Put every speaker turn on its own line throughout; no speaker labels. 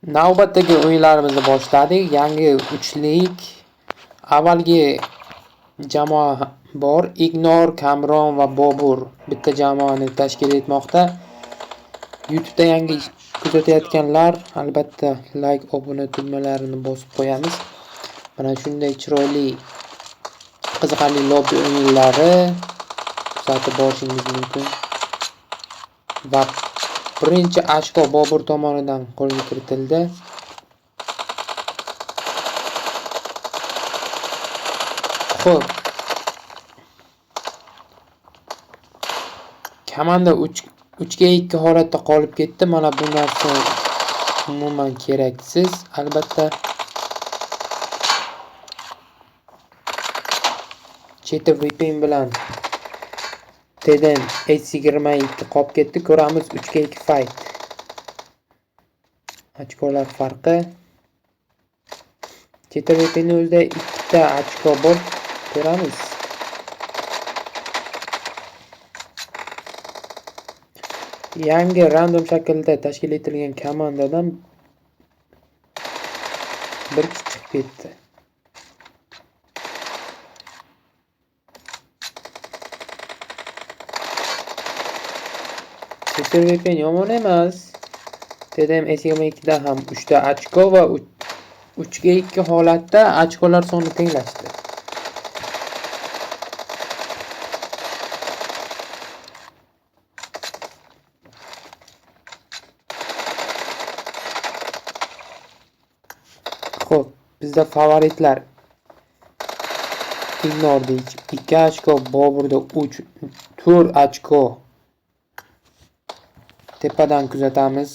Navbatdagi o'yinlarimizni boshladik. Yangi uchlik. Avvalgi jamoa bor. Ignor, Kamron va Bobur bitta jamoani tashkil etmoqda. YouTube'da yangi kuzatayotganlar albatta like, obuna tugmalarini bosib qo'yamiz. Mana shunday chiroyli, qiziqarli lobbi o'yinlari kuzatib borishingiz mumkin. Va birinchi ochko Bobur tomonidan qo'lga kiritildi. Xo'p. Komanda 3 ga 2 holatda qolib ketdi. Mana bu narsa umuman keraksiz, albatta. Cheti VPN bilan TDM S22 qolib ketdi. Ko'ramiz 3 ga 2 fight. Ochkolar farqi. Cheti VPN o'zida ikkita ochko bor. Ko'ramiz. Yangi random shaklda tashkil etilgan komandadan bir kishi chiqib ketdi. Chester VPN yomon emas. TDM S22 da ham 3 ta ochko va 3 ga 2 holatda ochkolar soni tenglashdi. Xo'p, bizda favoritlar Ignorda 2 ochko, Boburda 3, 4 ochko. Tepadan kuzatamiz.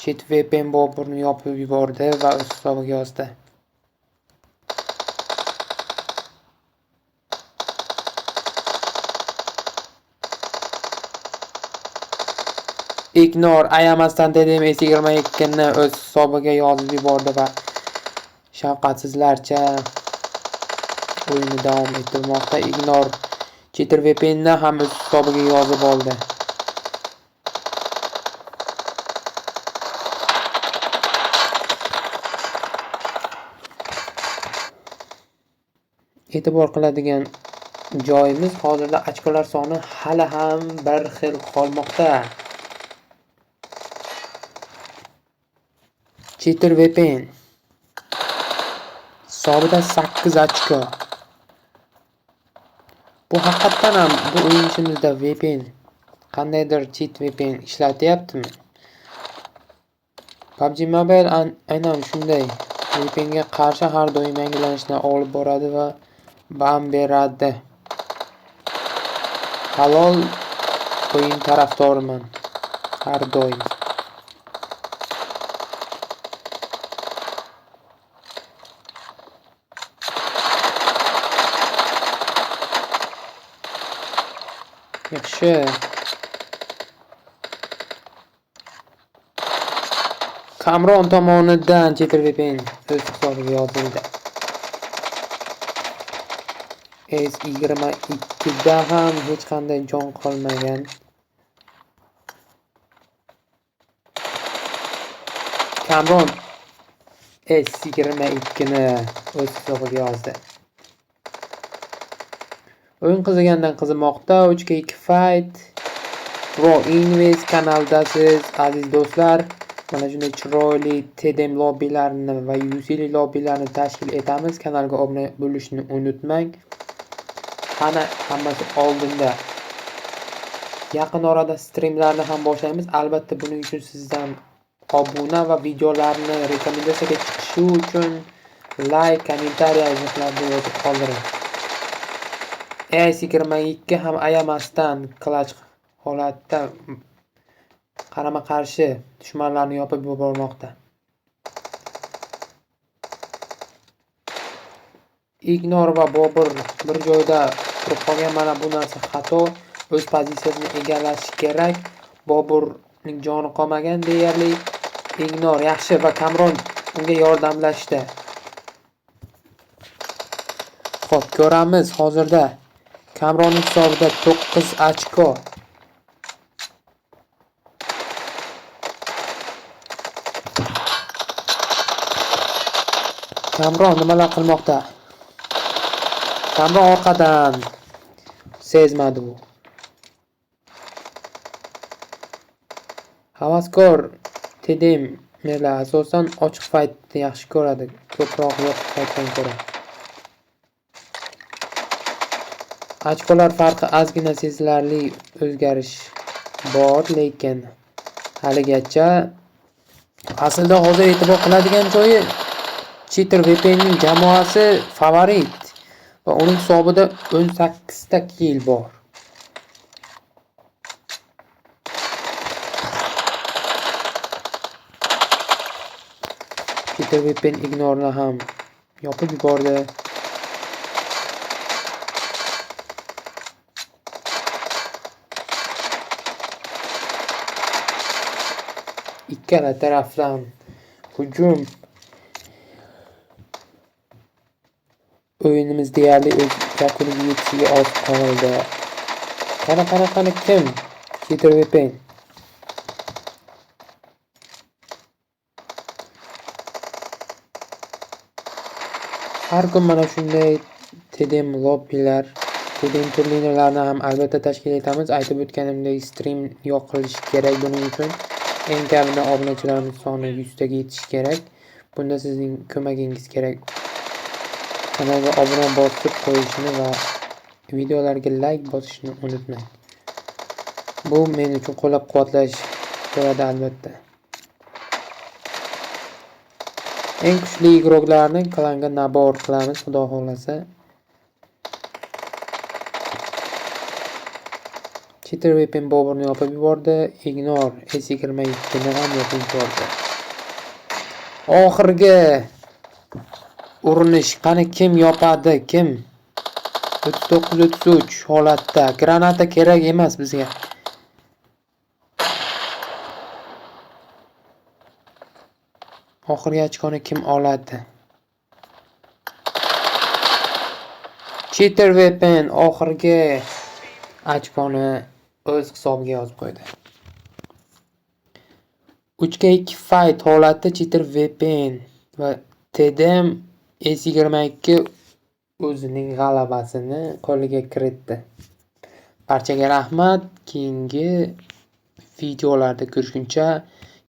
Chet VPN Boburni yopib yubordi va o'z hisobiga yozdi. Ignor ayamasdan TDM S22 ni o'z hisobiga yozib yubordi va shafqatsizlarcha o'yinni davom ettirmoqda. Ignor Cheater VPN ni ham o'z hisobiga yozib oldi. E'tibor qiladigan joyimiz hozirda ochkolar soni hali ham bir xil qolmoqda. Cheater VPN hisobida 8 ochko. Bu haqiqatdan ham bu o'yinchimizda VPN qandaydir cheat VPN ishlatyaptimi? PUBG Mobile aynan shunday VPNga qarshi har doim yangilanishlar olib boradi va ban beradi. Halol o'yin tarafdoriman har doim. Yaxshi. Kamron tomonidan Cheater VPN o'z hisobiga yozildi. S22 da ham hech qanday jon qolmagan. Kamron S22 ni o'z hisobiga yozdi. O'yin qizigandan qizimoqda. 3 ga 2 fight. Pro Invest kanaldasiz, aziz do'stlar. Mana shunday chiroyli TDM lobbilarini va UCL lobbilarini tashkil etamiz. Kanalga obuna bo'lishni unutmang. Qani hammasi oldinda. Yaqin orada streamlarni ham boshlaymiz. Albatta buning uchun sizdan obuna va videolarni rekomendatsiyaga chiqishi uchun like, kommentariya izohlarni yozib qoldiring. S22 ham ayamasdan clutch holatda qarama-qarshi dushmanlarni yopib yubormoqda. Ignor va Bobur bir joyda turib qolgan. Mana bu narsa xato. O'z pozitsiyasini egallashi kerak. Boburning joni qolmagan deyarli. Ignor yaxshi va Kamron unga yordamlashdi. Xo'p, ko'ramiz hozirda Kamronning hisobida 9 ochko. Kamron nimalar qilmoqda? Kamron orqadan sezmadi bu. Havaskor TDM'lar asosan ochiq fightni yaxshi ko'radi, ko'proq yopiq fightdan ko'ra. Ochkolar farqi ozgina sezilarli o'zgarish bor, lekin haligacha aslida hozir e'tibor qiladigan joyi Cheater VPN'ning jamoasi favorit va uning hisobida 18 ta kill bor. Cheater VPN ignorni ham yopib yubordi. Ikkala tarafdan hujum. O'yinimiz deyarli o'z yakuniga yetishiga oz qoldi. Qani, qani, qani kim? Cheater VPN. Har kun mana shunday TDM lobbilar, TDM turnirlarni ham albatta tashkil etamiz. Aytib o'tganimdek, stream yoqilishi kerak buning uchun. Eng kamida obunachilarimiz soni 100 taga yetishi kerak. Bunda sizning ko'magingiz kerak. Kanalga obuna bosib qo'yishni va videolarga like bosishni unutmang. Bu men uchun qo'llab-quvvatlash bo'ladi albatta. Eng kuchli igroklarni klanga nabor qilamiz, xudo xohlasa. Cheater VPN Boburni yopib yubordi. Ignor S22 ni ham yopib yubordi. Oxirgi urinish, qani kim yopadi, kim? 39-33 holatda. Granata kerak emas bizga. Oxirgi ochkoni kim oladi? Cheater VPN oxirgi ochkoni o'z hisobiga yozib qo'ydi. 3-2 fight holatda Cheater VPN va TDM S22 o'zining g'alabasini qo'liga kiritdi. Barchaga rahmat. Keyingi videolarda ko'rishguncha.